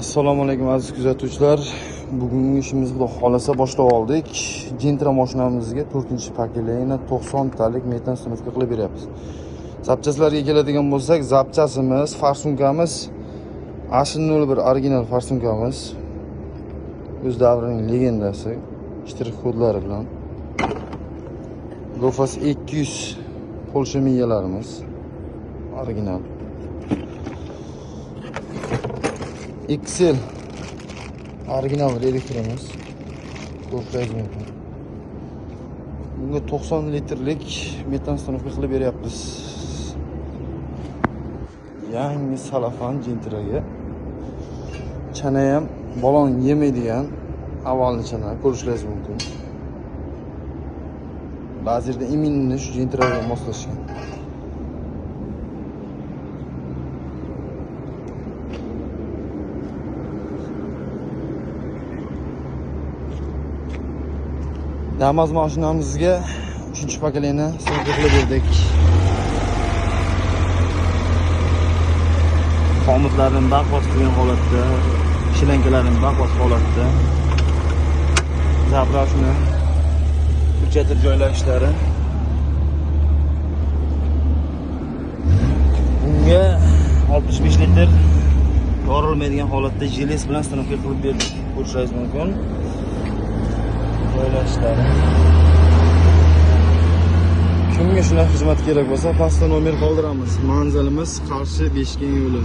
Assalomu alaykum aziz kuzatuvchilar. Bugungi ishimizni xudo xolasa boshlab oldik. Gentra mashinamizga 4-pokoleniya 90 talik metan установка qilib beryapmiz. Zapchaslarga keladigan bo'lsak, zapchasimiz, farsunkamiz H01 original farsunkamiz. O'z davrining legendasi, shtrix kodlari bilan. Gofas 200 Polsha miyalarimiz original. XL original elektrimiz ko'rishingiz mumkin. Bunga 90 litrlik metan установка qilib beryapmiz. Yangi salafan Gentraga. Chana ham balon yemaydigan avalni chana ko'rishingiz mumkin. Lazerda iminni shu Gentraga moslashgan. Damas mashinamizga 3-pokoleniya установка qilib berdik. Xomutlarning baqvos turgan holatda, shilankalarning baqvos holatda. Zapravshni ko'chatir joylashishlari. Bunga 65 litr yorilmaydigan holatda jeles bilan установка qilib berdik. Ko'rishingiz mumkin. Joylashishlari. Kimga shunaqa xizmat kerak bo'lsa, pastda nomer qoldiramiz. Manzilimiz Qarshi Beshken yo'li.